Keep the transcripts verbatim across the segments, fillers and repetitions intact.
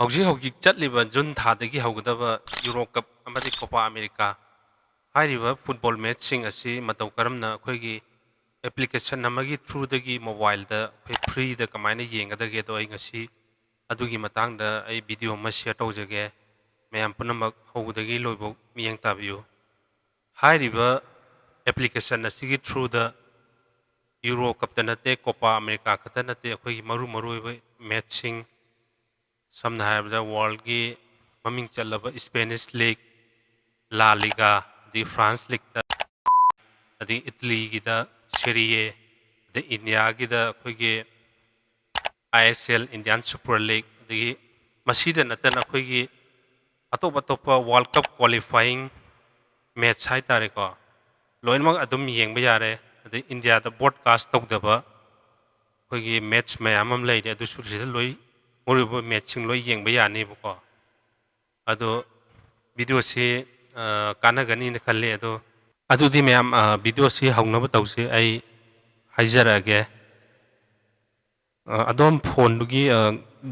ꯍꯧꯖꯤꯛ ꯍꯧꯖꯤꯛ ꯆꯠꯂꯤꯕ ꯖꯨꯟ ꯊꯥꯗꯒꯤ ꯍꯧꯒꯗꯕ ꯌꯨꯔꯣ ꯀꯞ ꯑꯃꯗꯤ ꯀꯣꯄꯥ ꯑꯃꯦꯔꯤꯀꯥ ꯍꯥꯏꯔꯤꯕ ꯐꯨꯠꯕꯣꯜ ꯃꯦꯠꯆꯁꯤꯡ ꯑꯁꯤ ꯃꯇꯧ ꯀꯔꯝꯅ ꯑꯩꯈꯣꯏꯒꯤ ꯑꯦꯄ꯭ꯂꯤꯀꯦꯁꯟ ꯑꯃꯒꯤ ꯊ꯭ꯔꯨꯗꯒꯤ ꯃꯣꯕꯥꯏꯜꯗ ꯑꯩꯈꯣꯏ ꯐ꯭ꯔꯤꯗ ꯀꯃꯥꯏꯅ ꯌꯦꯡꯒꯗꯒꯦꯗꯣ ꯑꯩ ꯉꯁꯤ ꯑꯗꯨꯒꯤ ꯃꯇꯥꯡꯗ ꯑꯩ ꯚꯤꯗꯤꯑꯣ ꯑꯃ ꯁꯤꯌꯔ ꯇꯧꯖꯒꯦ꯫ ꯃꯌꯥꯝ ꯄꯨꯝꯅꯃꯛ ꯍꯧꯕꯗꯒꯤ ꯂꯣꯏꯕꯧ ꯃꯤꯠꯌꯦꯡ ꯇꯥꯕꯤꯌꯨ꯫ ꯍꯥꯏꯔꯤꯕ ꯑꯦꯄ꯭ꯂꯤꯀꯦꯁꯟ ꯑꯁꯤꯒꯤ ꯊ꯭ꯔꯨꯗ ꯌꯨꯔꯣ ꯀꯞꯇ ꯅꯠꯇꯦ, ꯀꯣꯄꯥ ꯑꯃꯦꯔꯤꯀꯥ ꯈꯛꯇ ꯅꯠꯇꯦ, ꯑꯩꯈꯣꯏꯒꯤ ꯃꯔꯨ ꯃꯔꯨ ꯑꯣꯏꯕ ꯃꯦꯠꯆꯁꯤꯡ, ꯁꯝꯅ ꯍꯥꯏꯔꯕꯗ ꯋꯥꯔꯜꯒꯤ ꯃꯃꯤꯡ ꯆꯠꯂꯕ ꯏꯁꯄꯦꯅꯤꯁ ꯂꯤꯒ, ꯂꯥ ꯂꯤꯒꯥ, ꯑꯗꯒꯤ ꯐ꯭ꯔꯥꯟꯁ ꯂꯤꯒꯇ, ꯑꯗꯒꯤ ꯏꯇꯂꯤꯒꯤꯗ ꯁꯦꯔꯤꯌꯦ, ꯑꯗꯩ ꯏꯟꯗꯤꯌꯥꯒꯤꯗ ꯑꯩꯈꯣꯏꯒꯤ ꯑꯥꯏ ꯑꯦꯁ ꯑꯦꯜ, ꯏꯟꯗꯤꯌꯥꯟ ꯁꯨꯄꯔ ꯂꯤꯒ, ꯑꯗꯒꯤ ꯃꯁꯤꯗ ꯅꯠꯇꯅ ꯑꯩꯈꯣꯏꯒꯤ ꯑꯇꯣꯞ ꯑꯇꯣꯞꯄ ꯋꯥꯔꯜ ꯀꯞ ꯀ꯭ꯋꯥꯂꯤꯐꯥꯏꯌꯤꯡ ꯃꯦꯠꯆ ꯍꯥꯏꯇꯥꯔꯦꯀꯣ, ꯂꯣꯏꯅꯃꯛ ꯑꯗꯨꯝ ꯌꯦꯡꯕ ꯌꯥꯔꯦ꯫ ꯑꯗꯩ ꯏꯟꯗꯤꯌꯥꯗ ꯕ꯭ꯔꯣꯗꯀꯥꯁ ꯇꯧꯗꯕ ꯑꯩꯈꯣꯏꯒꯤ ꯃꯦꯠꯆ ꯃꯌꯥꯝ ꯑꯃ ꯂꯩꯔꯦ, ꯑꯗꯨꯁꯨ ꯁꯤꯗ ꯂꯣꯏ, ꯃꯔꯨꯑꯣꯏꯕ ꯃꯦꯠꯆꯁꯤꯡ ꯂꯣꯏ ꯌꯦꯡꯕ ꯌꯥꯅꯤꯕꯀꯣ꯫ ꯑꯗꯣ ꯚꯤꯗꯤꯑꯣꯁꯤ, ꯑ, ꯀꯥꯟꯅꯒꯅꯤꯅ ꯈꯜꯂꯤ꯫ ꯑꯗꯣ ꯑꯗꯨꯗꯤ ꯃꯌꯥꯝ, ꯑ, ꯚꯤꯗꯤꯑꯣꯁꯤ ꯍꯧꯅꯕ ꯇꯧꯁꯤ꯫ ꯑꯩ ꯍꯥꯏꯖꯔꯛꯑꯒꯦ꯫ ꯑ, ꯑꯗꯣꯝ ꯐꯣꯟꯗꯨꯒꯤ, ꯑ,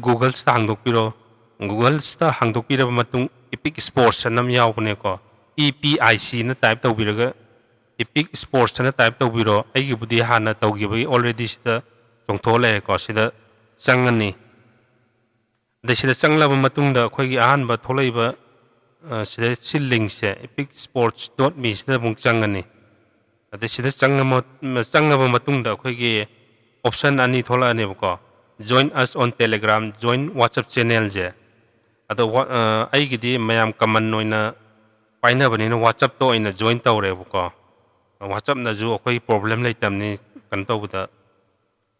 ꯒꯨꯒꯜꯁꯇ ꯍꯥꯡꯗꯣꯛꯄꯤꯔꯣ꯫ ꯒꯨꯒꯜꯁꯇ ꯍꯥꯡꯗꯣꯛꯄꯤꯔꯕ ꯃꯇꯨꯡ ꯏꯄꯤꯛ ꯏꯁꯄꯣꯔꯠꯁ ꯑꯅ ꯑꯃ ꯌꯥꯎꯕꯅꯦꯀꯣ, ꯏ ꯄꯤ ꯑꯥꯏ ꯁꯤ ꯑꯅ ꯇꯥꯏꯞ ꯇꯧꯕꯤꯔꯒ ꯏꯄꯤꯛ ꯏꯁꯄꯣꯔꯠꯁ ꯑꯅ ꯇꯥꯏꯞ ꯇꯧꯕꯤꯔꯣ꯫ ꯑꯩꯒꯤꯕꯨꯗꯤ ꯍꯥꯟꯅ ꯇꯧꯈꯤꯕꯒꯤ already ꯁꯤꯗ ꯆꯣꯡꯊꯣꯛꯑ ꯂꯩꯔꯦꯀꯣ꯫ ꯁꯤꯗ ꯆꯪꯉꯅꯤ꯫ ꯑꯗꯩ ꯁꯤꯗ ꯆꯪꯂꯕ ꯃꯇꯨꯡꯗ ꯑꯩꯈꯣꯏꯒꯤ ꯑꯍꯥꯟꯕ ꯊꯣꯛꯂꯛꯏꯕ, ꯑ, ꯁꯤꯗ ꯁꯤ ꯂꯤꯡꯁꯦ, epic sports dot me ꯁꯤꯗ ꯑꯃꯨꯛ ꯆꯪꯉꯅꯤ꯫ ꯑꯗꯩ ꯁꯤꯗ ꯆꯪꯉ-, ꯆꯪꯉꯕ ꯃꯇꯨꯡꯗ ꯑꯩꯈꯣꯏꯒꯤ ꯑꯣꯞꯁꯟ ꯑꯅꯤ ꯊꯣꯛꯂꯛꯑꯅꯦꯕꯀꯣ, "Join us on Telegram", "Join WhatsApp channel"ꯁꯦ꯫ ꯑꯗꯣ ꯋꯥ-, ꯑ, ꯑꯩꯒꯤꯗꯤ ꯃꯌꯥꯝ ꯀꯃꯟ ꯑꯣꯏꯅ ꯄꯥꯏꯅꯕꯅꯤꯅ WhatsApp-ꯇ ꯑꯣꯏꯅ ꯖꯣꯏꯟ ꯇꯧꯔꯦꯕꯀꯣ꯫ WhatsApp-ꯅꯁꯨ ꯑꯩꯈꯣꯏ ꯄ꯭ꯔꯣꯕ꯭ꯂꯦꯝ ꯂꯩꯇꯕꯅꯤ ꯀꯩꯅꯣ ꯇꯧꯕꯗ꯫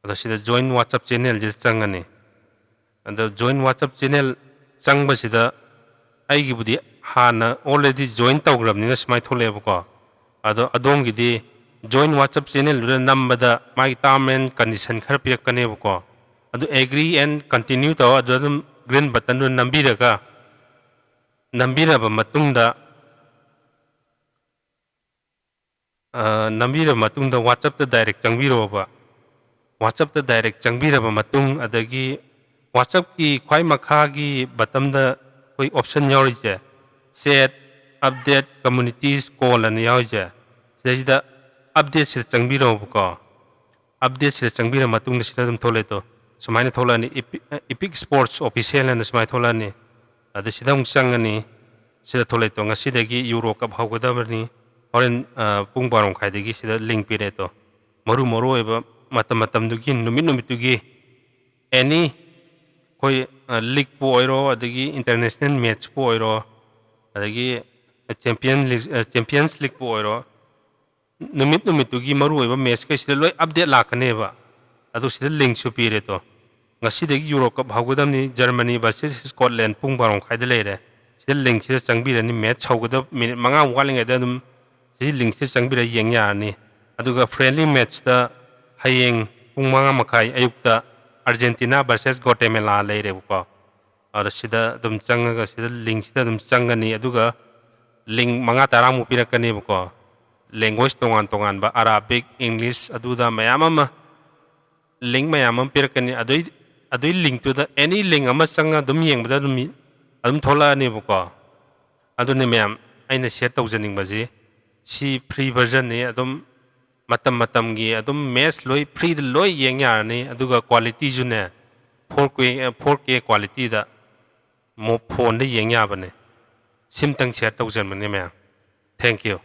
ꯑꯗꯣ ꯁꯤꯗ "Join WhatsApp channel"ꯁꯤꯗ ꯆꯪꯉꯅꯤ꯫ ꯑꯗꯣ "Join WhatsApp channel" ꯆꯪꯕꯁꯤꯗ ꯑꯩꯒꯤꯕꯨꯗꯤ ꯍꯥꯟꯅ already ꯖꯣꯏꯟ ꯇꯧꯈ꯭ꯔꯕꯅꯤꯅ ꯁꯨꯃꯥꯏꯅ ꯊꯣꯛꯂꯛꯑꯦꯕꯀꯣ꯫ ꯑꯗꯣ ꯑꯗꯣꯝꯒꯤꯗꯤ "Join WhatsApp channel"ꯗꯨꯗ ꯅꯝꯕꯗ ꯃꯥꯒꯤ term and condition ꯈꯔ ꯄꯤꯔꯛꯀꯅꯦꯕꯀꯣ꯫ ꯑꯗꯨ "Agree and continue" ꯇꯧꯔ ꯑꯗꯨꯗ ꯑꯗꯨꯝ green button-ꯗꯨ ꯅꯝꯕꯤꯔꯒ, ꯅꯝꯕꯤꯔꯕ ꯃꯇꯨꯡꯗ, ꯑ, ꯅꯝꯕꯤꯔꯕ ꯃꯇꯨꯡꯗ WhatsApp-ꯇ direct ꯆꯪꯕꯤꯔꯣꯕ꯫ WhatsApp-ꯇ direct ꯆꯪꯕꯤꯔꯕ ꯃꯇꯨꯡ, ꯑꯗꯒꯤ WhatsApp-ꯀꯤ ꯈ꯭ꯋꯥꯏ ꯃꯈꯥꯒꯤ button-ꯗ ꯑꯩꯈꯣꯏ option ꯌꯥꯎꯔꯤꯁꯦ, chat, update, communities, call ꯑꯅ ꯌꯥꯎꯔꯤꯁꯦ, ꯁꯤꯗꯩꯁꯤꯗ update-ꯁꯤꯗ ꯆꯪꯕꯤꯔꯣꯕꯀꯣ꯫ Update-ꯁꯤꯗ ꯆꯪꯕꯤꯔ ꯃꯇꯨꯡꯗ ꯁꯤꯗ ꯑꯗꯨꯝ ꯊꯣꯛꯂꯛꯑꯦ ꯇꯣ꯫ ꯁꯨꯃꯥꯏꯅ ꯊꯣꯛꯂꯛꯑꯅꯤ, Epi-, Epic Sports Official ꯍꯥꯏꯅ ꯁꯨꯃꯥꯏꯅ ꯊꯣꯛꯂꯛꯑꯅꯤ꯫ ꯑꯗ ꯁꯤꯗ ꯑꯃꯨꯛ ꯆꯪꯉꯅꯤ꯫ ꯁꯤꯗ ꯊꯣꯛꯂꯛꯑꯦ ꯇꯣ, ꯉꯁꯤꯗꯒꯤ Euro Cup ꯍꯧꯒꯗꯕꯅꯤ꯫ ꯍꯣꯔꯦꯟ, ꯑ, ꯄꯨꯡ ꯕꯥꯔꯣ ꯃꯈꯥꯏꯗꯒꯤ ꯁꯤꯗ link ꯄꯤꯔꯛꯑꯦ ꯇꯣ꯫ ꯃꯔꯨ ꯃꯔꯨ ꯑꯣꯏꯕ ꯃꯇꯝ ꯃꯇꯝꯗꯨꯒꯤ, ꯅꯨꯃꯤꯠ ꯅꯨꯃꯤꯠꯇꯨꯒꯤ any ꯑꯩꯈꯣꯏ, ꯑ, league-ꯄꯨ ꯑꯣꯏꯔꯣ, ꯑꯗꯒꯤ international match-ꯄꯨ ꯑꯣꯏꯔꯣ, ꯑꯗꯒꯤ Champion League, ꯑ, Champions League-ꯄꯨ ꯑꯣꯏꯔꯣ, ꯅꯨꯃꯤꯠ ꯅꯨꯃꯤꯠꯇꯨꯒꯤ ꯃꯔꯨꯑꯣꯏꯕ match-ꯈꯩꯁꯤꯗ ꯂꯣꯏ update ꯂꯥꯛꯀꯅꯦꯕ꯫ ꯑꯗꯨ ꯁꯤꯗ link-ꯁꯨ ꯄꯤꯔꯦ ꯇꯣ꯫ ꯉꯁꯤꯗꯒꯤ Euro Cup ꯍꯧꯒꯗꯕꯅꯤ, Germany versus Scotland ꯄꯨꯡ ꯕꯥꯔꯣ ꯃꯈꯥꯏꯗ ꯂꯩꯔꯦ꯫ ꯁꯤꯗ link-ꯁꯤꯗ ꯆꯪꯕꯤꯔꯅꯤ, match ꯍꯧꯒꯗꯕ minute ꯃꯉꯥꯃꯨꯛ ꯋꯥꯠꯂꯤꯉꯩꯗ ꯑꯗꯨꯝ ꯁꯤ link-ꯁꯤꯗ ꯆꯪꯕꯤꯔ ꯌꯦꯡ ꯌꯥꯔꯅꯤ꯫ ꯑꯗꯨꯒ friendly match-ꯇ ꯍꯌꯦꯡ ꯄꯨꯡ ꯃꯉꯥ ꯃꯈꯥꯏ ꯑꯌꯨꯛꯇ Argentina versus Guatemala ꯂꯩꯔꯦꯕꯀꯣ꯫ ꯑꯗ ꯁꯤꯗ ꯑꯗꯨꯝ ꯆꯪꯉꯒ ꯁꯤꯗ link-ꯁꯤꯗ ꯑꯗꯨꯝ ꯆꯪꯒꯅꯤ꯫ ꯑꯗꯨꯒ link ꯃꯉꯥ ꯇꯔꯥꯃꯨꯛ ꯄꯤꯔꯛꯀꯅꯦꯕꯀꯣ꯫ Language ꯇꯣꯉꯥꯟ ꯇꯣꯉꯥꯟꯕ, Arabic, English, ꯑꯗꯨꯗ ꯃꯌꯥꯝ ꯑꯃ, link ꯃꯌꯥꯝ ꯑꯃ ꯄꯤꯔꯛꯀꯅꯤ꯫ ꯑꯗꯨꯏ, ꯑꯗꯨꯏ link-ꯇꯨꯗ any link ꯑꯃ ꯆꯪꯉ ꯑꯗꯨꯝ ꯌꯦꯡꯕꯗ ꯑꯗꯨꯝ, ꯑꯗꯨꯝ ꯊꯣꯛꯂꯛꯑꯅꯦꯕꯀꯣ꯫ ꯑꯗꯨꯅꯤ ꯃꯌꯥꯝ, ꯑꯩꯅ share ꯇꯧꯖꯅꯤꯡꯕꯁꯤ, ꯁꯤ free version-ꯅꯤ꯫ ꯑꯗꯨꯝ ꯃꯇꯝ ꯃꯇꯝꯒꯤ ꯑꯗꯨꯝ match ꯂꯣꯏ free-ꯗ ꯂꯣꯏ ꯌꯦꯡ ꯌꯥꯔꯅꯤ꯫ ꯑꯗꯨꯒ quality-ꯁꯨꯅꯦ, four K, four K quality-ꯗ ꯃꯣ-, phone-ꯗ ꯌꯦꯡ ꯌꯥꯕꯅꯦ꯫ ꯁꯤꯝꯇꯪ share ꯇꯧꯖꯕꯅꯦ ꯃꯌꯥꯝ꯫ Thank you꯫